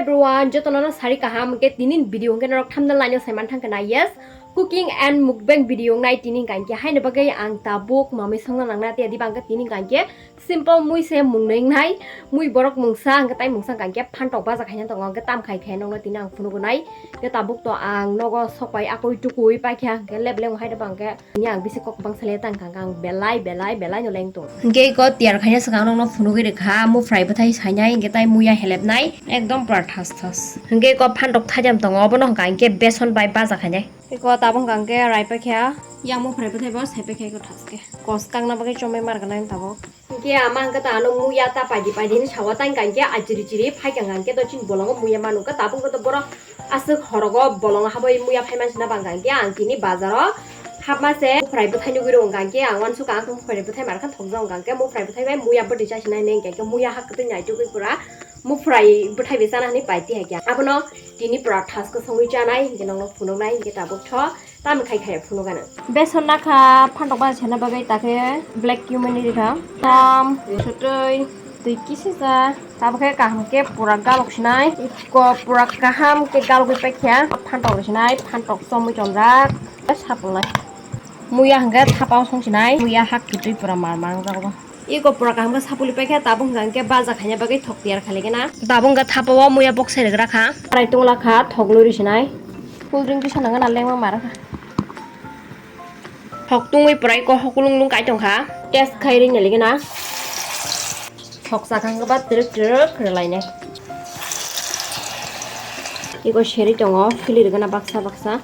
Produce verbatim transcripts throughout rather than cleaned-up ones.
Everyone, jotono no sari kaham, hwnkhe tini video hwnkhe norok thumbnail naino saiman thangkha na, yes, cooking and mukbang video wngnai tini hwnkhe, haino bagwi ang tabuk mamwi songna nangna tei diba hwnkhe tini hwnkhe simple mui se mung nwi wngnai, mui borok mungsa hwnkhe tai mungsa hwnkhe phantok baja khaina tongo, hwnkhe tam khai khai nokno tini ang phunuk wnai, hwnkhe tabuk to ang nogo sok pai akoi tukui paikha, hwnkhe leb leng hai diba hwnkhe. Ni ang bisi kok bangsa le tang kang kang belai belai belai no leng tong. Hingke iko tiyar khaina swkang nokno phunugwi rwkha, mufrai bwthai sainai, hingke tai muya helepnai, ekdom pura thas thas. Hingke iko phantok thajam tongo, obono hwnkha hingke beson bai baja khainai. Iko tabuk hwnkha hingke rai paikha, yang mufrai bwthai bo sai paikha iko thaske. Kos kangna bagwi chomai mar gwnai tabuk. Hingke ama hingke ta ano muya ta paidi paidi hinwi sawa, tang kang khe achiri chiri phai kang kang khe to chini bolongo muya manu khe tabuk khe to borok aswk horogo bolongo habwi muya phai mansina bang kang khe ang tini bazaro hapma se mufrai bwthai nugwi rw kang khe ang uansuk ang mufrai bwthai mar khe thokjak kang khe mufrai bwthai bai muya bwtwi chasinai neng khe muya hak kwtwi naitukwi pura mufrai bwthai bai chana hinwi pai ti hai khe abono tini pura thas kwsongwi chanai hingke nokno phunuknai hingke tabuk tho. Tamo khai khai phunuk gana. Beson nakha phantok bai sena bagwi takhe black cumin ni rikha. Tam, sutui, twi kisa sa. Tabukhe kaham khe pura galok sinai. Ko pura kaham khe galogwi paikha. Phantok rw sinai, phantok chomwi chonjak. Sapulnai. Muya hwnkhe thapao song sinai. Muya hak kitui pura mar mar wngjago. Iko pura kaham khe sapuli paikha, tabuk hwnkha hwnkhe baja khaina bagwi thok tiyar khaligena. Tabuk hwnkha thapao muya bok sai rwgra kha. Arai tungla kha, thok luri sinai. Cool drink kisa nangana lengma mara kha. Thok tungwi pura iko hokulung lung kai tongkha. Test khai ring naligena. Thok sakha hwnkha ba twrwk twrwk rwlainai. Iko seri tongo, phili rwgena baksa baksa.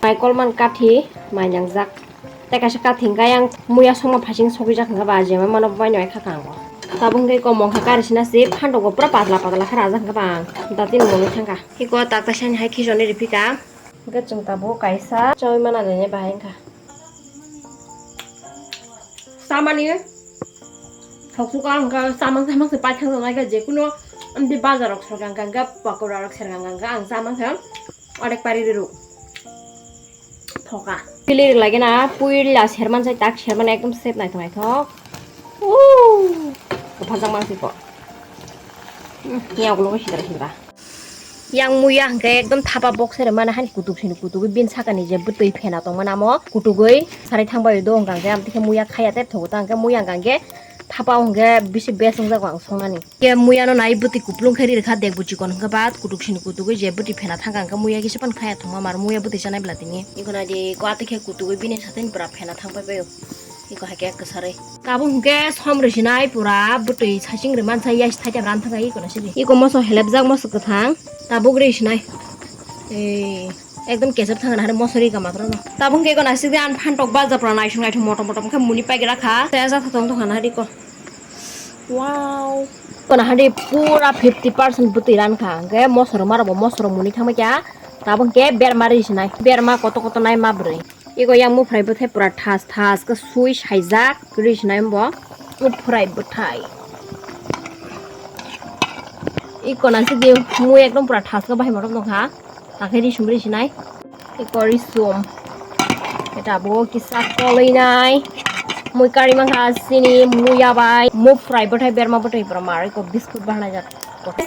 Mai kolman kathi mai nangjak. Tei kaisa kathi hwnkhe yang muya songma phasing sogwijak hwnkhe ba jemai mano bai nai kha kango. Tabuk hwnkhe iko mongkha kari sina se phantogo pura patla patla khe rajak hwnkhe ba ang datino mwnwi thangkha. Iko tak kaisa ni hai khichoni riphika. Hwnkhe chwng tabuk kaisa chawi mana nini bahai wngkha. Samani thoksuka hwnkhe samang samang se paithang tongnai khe jekuno amtwi bazar rok serkang kang khe pakora rok serkang kang khe ang samang khe. Onek pari riru. Thoka. Pili rilai gena puila serman sai tak serman ekdom set naithok naithok. Uuu. Kephajak mang siko. Hmm, yang ulo sidra sidra. Yang muya hwnkhe ekdom thapa box sere mana hani kutuk sini kutuk bin sakani je bwtwi phena tongmana amo kutugwi sarai thangbai do hwnkha hwnkhe amtwi khe muya khaya tei thogo ta hwnkhe muya hwnkha hwnkhe thapa o hwnkhe bisi best wngjago ang songnani. Khe muya no nai bwtwi kuplung khe ri rwkha dek bo chikon hwnkhe ba kutuk sini kutuk je bwtwi phena thangkha hwnkhe muya kisa phano khaya thwngma mar muya bwtwi chanai bwla tini. Iko nai di ko atwi khe kutuk bini satin pura phena thangpai bai o. Iko hai khe kwsarwi. Tabuk hwnkhe som rwi sinai pura bwtwi sasing rwi mansa yasi thaitham ran thangkha iko no sidi. Iko moso helepjak moso kwthang tabuk rwi sinai. Ei. Ekdom kesep thangna hari mosori ka matro no. Tabuk hwnkhe iko naisik de an phantok baja pura naisuk naithok motom motom khe muni paikra kha. Tei ajak thotong thokha na hari ko. Wow. Iko na hari pura fifty percent bwtwi ran kha. Hwnkhe mosoro maro bo mosoro muni thangma kya. Tabuk hwnkhe berma ri sinai. Berma koto koto nai ma bwrwi. Iko yang mufrai bwthai pura thas thas khe sui saijak ri sinai bo. Mufrai bwthai. Iko naisik de mui ekdom pura thas khe bahai motom tongkha. Takhe risum risinai. Iko risum. Eta bo kisa koloi nai. Mui kari mankha sini muya bai. Mufrai bwthai berma bwthai pura mar iko biscuit bahanai jak.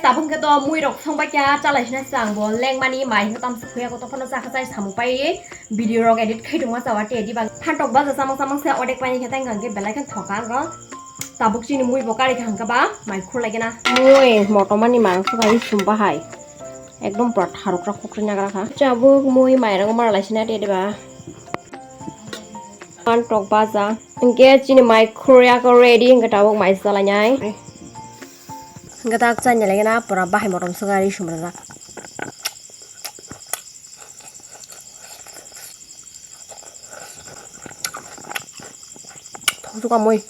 Tabuk hwnkhe to mui rok songbai kha chalai sina sang bo lengmani mai hwnkhe tam sukhuya ko tophano chakha chai samung pai video rok edit khai tongma chawa te diba phantok baja chamang chamang se odek pai khe tang hwnkhe belai khe thoka ang. Tabuk chini mui bo kari kha hwnkhe ba mai khurlai gena. Mui motomani mangso bai sum bahai. Ekdom pura tharok rak khokri nagra kha. Chabuk mui mairang mara lai sina te diba. Phantok baja. Hwnkhe chini mai khurya ko ready hwnkhe tabuk mai salainai. Hwnkhe tak chanya lagi na pura bahai motom swkari sumrajak. Thoksuka mui.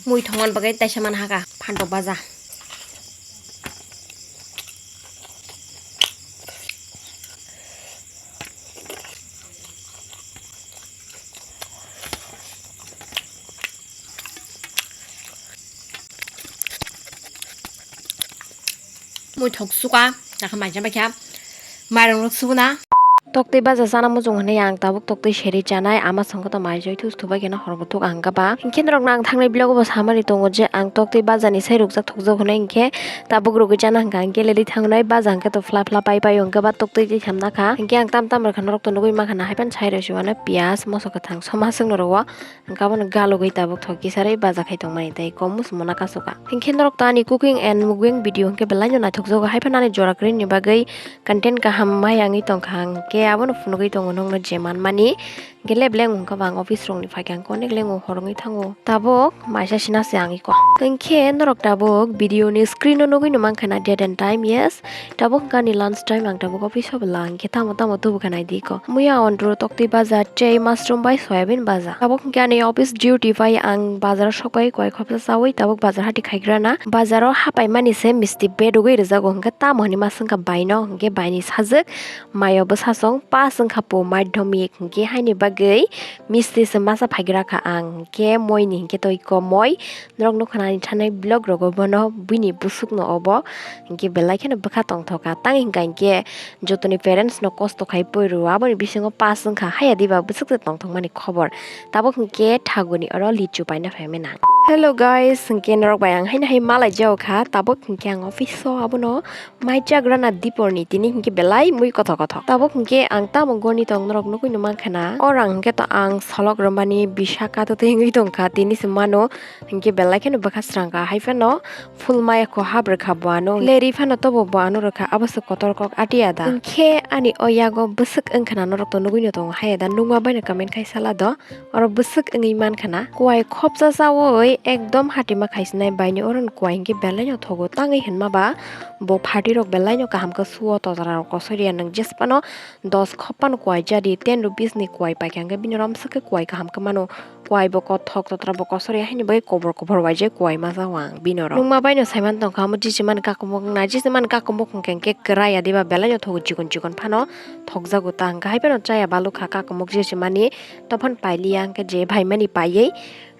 Mui thongmani bagwi taisa man haka phantok baja. Mui thok suka, naka mai jamba kya, mairung rok suguna. Toktwi baja chana muchung hwnwi ang tabuk toktwi seri chanai, ama songkhe to mai joi thus thubai kheno horbo thuk ang kaba. Hinkhe norok nang thangnai vlog bo samani tongo je ang toktwi bajani sai rukjak thokjak hwnwi hinkhe tabuk rugwi chana hwnkha hinkhe leli thangnai baja hinkhe to phla phla pai pai hinkhe ba toktwi twi thamna kha. Hinkhe ang tam tam rwkha norok to nugwi mankha na haiphano sai rw si mano piyaj moso kwthang soma swk norok o. Hwnkhe abono galugwi tabuk thok kisa rwi baja khai tongmani tei kom muchungmano kachuka. Hinkhe norok to ani cooking and mugging video hinkhe belai no naithokjago, haiphano ani jora kwrwini bagwi content kaham mai wngwi tongkha, hinkhe abono phunugwi tongo nokno je manmani. Hinkhe lebleng wngkha ba ang office rokni phaikhe ang onek lengo hor wngwi thango. Tabuk maisa sina se ang iko. Hinkhe norok tabuk video ni screen o nugwi no mankha na date and time, yes. Tabuk hwnkha ani lunch time, ang tabuk office o bwla hinkhe tamo tamo tubu kha naidi ko. Muya on road toktwi baja tei mushroom bai soyabin baja. Tabuk hwnkhe ani office duty bai ang bazar o sokbai kwai khopsa chaui tabuk bazar hati khaigrana. Bazar o hapai mani se misti bedugwi rwjago hwnkhe tamo hwnwi ma swngkha bai no hwnkhe bai ni sajwk mayo bwsachwng pass wngkha po madhyamik hwnkhe haini bagwi misti se masa phaigra kha ang hwnkhe moi ni hwnkhe twi ko moi. Norok nukha na ani thanai vlog rogo bono bini busuk no obo hinkhe belai kheno bwkha tongthoka tang hinka hinkhe jotoni parents no kosto khai poi rwo aboni bisingo pass wngkha haya diba bwswk se tongthokmani khobor tabuk hinkhe thaguni oro lichu paina phaimani nang. Hello guys, hinkhe norok bai ang haino hai malai jao kha tabuk hinkhe ang office o abono mai chagrana diporni tini hinkhe belai mui kothok kothok. Tabuk hinkhe ang tamo goni tong norok nugwi no mankha na. Orang hinkhe to ang solok rwmani Bisaka to tei wngwi tongkha tini se mano. Hinkhe belai kheno bwkha srangkha hai phano phul maya kho hap rwkha bo ano. Leri phano tobo bo ano rwkha abo se kotor kok atia da. Hinkhe ani o yago bwswk wngkha na norok to nugwi no tongo hai da nukma bai no comment khai sala do. Oro bwswk wngwi mankha na. Kuai khopsa chaui ekdom hatima khaisinai baini oro ni kuai hinkhe belai no thogo tangwi hinma ba bo pharti rok belai no kaham khe suo totra rok kosori ya nwng jesphano dos khopano kuai jadi ten rupees ni kuai paikha hinkhe bini oro amswk khe kuai kaham khe mano. Kuai bo kothok totra bo kosori ya haini bagwi kobor kobor waijak kuai ma chao ang bini oro. Nukma bai no saiman tongkha omo jisi mani kakumuk wngna jisi mani kakumuk hinkhe kwrai ya diba belai no thogo chikon chikon phano thokjago ta hinkhe hai phano chaya balukha kakumuk jisi mani. Tophon pailiya hwnkhe je phaimani paiwi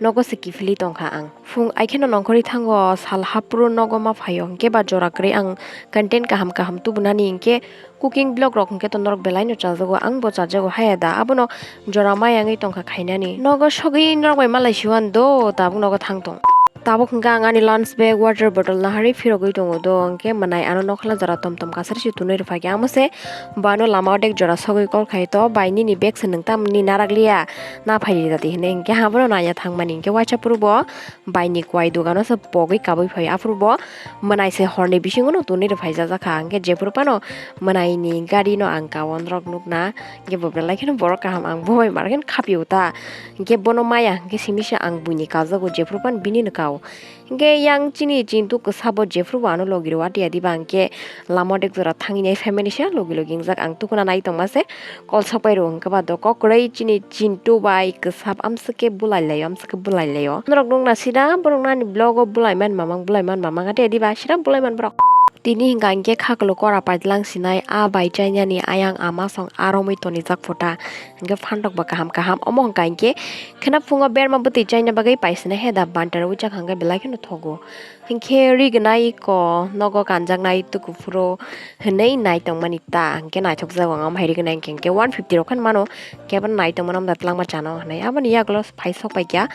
nogo se kiphilwi tongkha ang. Phung aikheno nongkhorwi thango sal haphuru nogo ma phaio hwnkhe ba jora kwrwi ang content kaham kaham tubunani hinkhe cooking vlog rok hinkhe to norok belai no chajago ang bo chajago haya da abono jora maya wngwi tongkha khainani. Nogo sogwi norok bai malai siwan do tabuk nogo thang tong. Tabuk hwnkhe ang ani lunch bag water bottle naharwi phirogwi tongo do hwnkhe mwnai ano nokhola jora tom tom kasari se tunwi rwphaikhe amo se. Bo ano lama o dek jora sogwi call khai to, "Bai, nini bag se nwng tamni narak liya, na phai ri jati," hinwi hinkhe abono naiya thangmani hinkhe waisa phuru bo bai ni kuai dogano se pogwi kabui phaio. Aphuru bo mwnai se horni bisingo no tonwi rw phaijajak kha, hinkhe jephuru phano mwnai ni gari no ang kao norok nukna, hinkhe bo belai kheno borok kaham ang bo bai mar kheno khapio ta, hinkhe bono maya hinkhe simi se ang buini kajago jephuru phano bini no kao. Hinkhe yang chini Chintu kwsabo jephuru bo ano logi rw atia diba hinkhe lama dek jora thangwi nai family se logi logi wngjak ang tukuna nai tongma se kol sokpai rw hinkhe ba doko kwrwi chini Chintu bai kwsap amswk khe bulai laio amswk khe bulai laio norok nukna sida borok no ani vlog o bulai man mamang bulai man mamang atia diba sida bulai man borok. Tini hinkha hinkhe kha kwlwk kora paitlang sinai a bai chainani ayang ama song a romwi tonijak phuta hinkhe phantok bo kaham kaham omo hinkha hinkhe. Kheno phungo berma bwtwi chaina bagwi paisina he da bantar wi chakha hwnkhe belai kheno thogo. Hinkhe rignai ko nogo kanjaknai tuku phuru hinwi nai tongmani ta hinkhe naithokjago ang, omo hai rignai hinkhe hinkhe one fifty rok kheno mano, kebo nai tongmano amda twlangma chano hinwi. Aboni yagulo phai sok paikha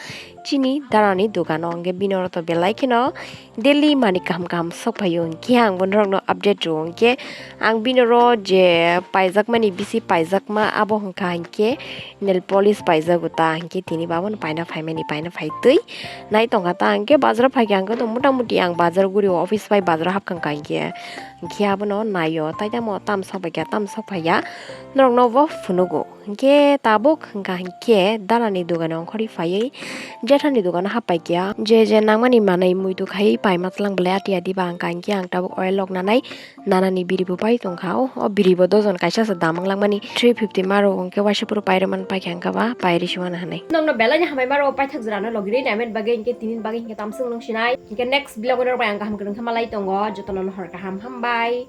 chini darani dogano, hinkhe bini oro to belai kheno daily manwi kaham kaham sok phaio, hinkhe ang bo norokno update rwo, hinkhe ang bini oro je paijakmani bisi paijakma abo hwnkha hinkhe nail polish paijago ta, hinkhe tini bo abono paina phaimani, paina phaitwi nai tongkha ta, hinkhe bazaro phaikha hinkhe to mota moti ang bazar guri o office bai bazaro hapkha hinkhe Hinkhe abono naio, tai tamo tam sok bai kha, tam sok phai ya, norokno bo phunugo. Hinkhe tabuk hwnkha hinkhe dalani dogano ongkhorwi phaiwi jethani dogano happai kha. Je je nangmani manwi muitu khai paima tlang belai ati adi ba hwnkha hinkhe ang tabuk oil rok nanai nanani biri bo pai tongkha. O, o biri bo dojon kaisa se dam wng langmani three fifty ma rok hinkhe waisa phuru pairwmani paikha hinkhe ba pairwi se uanw hinwi. Nokno belai ni hambai ma rok paithak jora no logi rwi naiman bagwi hinkhe tini bagwi hinkhe tamswk nung sinai hinkhe next vlog o norok bai ang kaham kwrwng khe malai tongo jotono no hor kaham hambai.